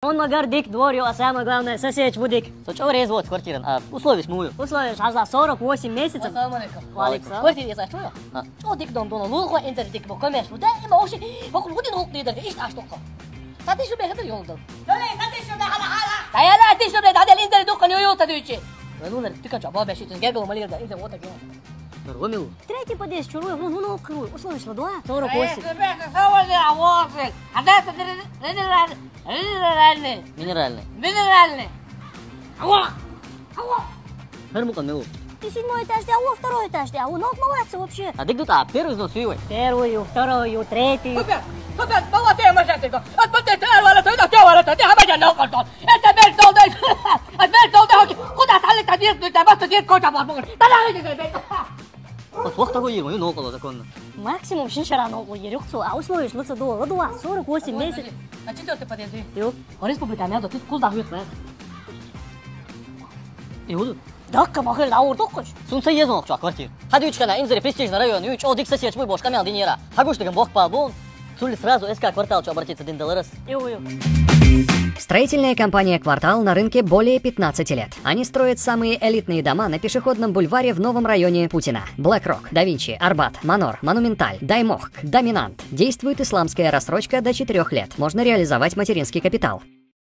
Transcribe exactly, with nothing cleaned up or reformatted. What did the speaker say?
Ма магар дика двор ю, а самое главное, соседаш ву дика. Со чӀо реза воц квартиран, а условияш муй? Условияш хьажал, сорок восемь месяцев. Ассаламу алейкум. Ва алейкум салам. Квартира еза чу я? А. ЧӀо дика дом дуна, лулхо инзер дика бо, комеш ву. Да, има оши, бокул вудин гулт лидер, ишт аш тохо. Сати шу бехе йолдал. Соли, сати шу бехе хала. Таяла, ати шу бе, дадел инзер дуккан ю ю та дючи. Ва лулер, тикан ча, бо беши, тен гергал малир да, инзер вота гео. Ромил. Третий подъезд чуруй, вон, вон окруй, условияш ла дуа. Сорок восемь. Минеральный. Минеральный. Минеральный. Ава! Ава! Хэр мукъан мелу? Ты седьмой этаж, а во второй этаж, а во ног молодцы вообще. А дык дут, а первый взнос юй? Первый, второй, третий. Супер! Супер! Молодцы, мальчики! От поддержки вала, ты на тебя вала, ты хабаджа на картон. Это бер долдай. Это бер долдай. Куда стали, ты дверь, ты просто дверь, куда бабур. Давай, давай, давай. Ос вахта го йир, ю нокъала законно. Максимум шин шара нокъала йир, юхцу, а условияш луца дуа, ла дуа, сорок восемь месяц. На четвёртый подъезд. Ю. Республика мел да, ты куз да хует, бля. Иуду. Дакка махел да ур токкоч. Сунца езон окча квартир. Хадючкана, инзери престижный район, ю чӀо дик соседаш буй, бош камел динера. Хагуш даган бок пал бун. Цули сразу СК Квартал чу обратиться дин долларес. Ю, ю. Строительная компания «Квартал» на рынке более пятнадцати лет. Они строят самые элитные дома на пешеходном бульваре в новом районе Путина. Блэк Рок, Да Винчи, Арбат, Манор, Монументаль, Даймохк, Доминант. Действует исламская рассрочка до четырёх лет. Можно реализовать материнский капитал.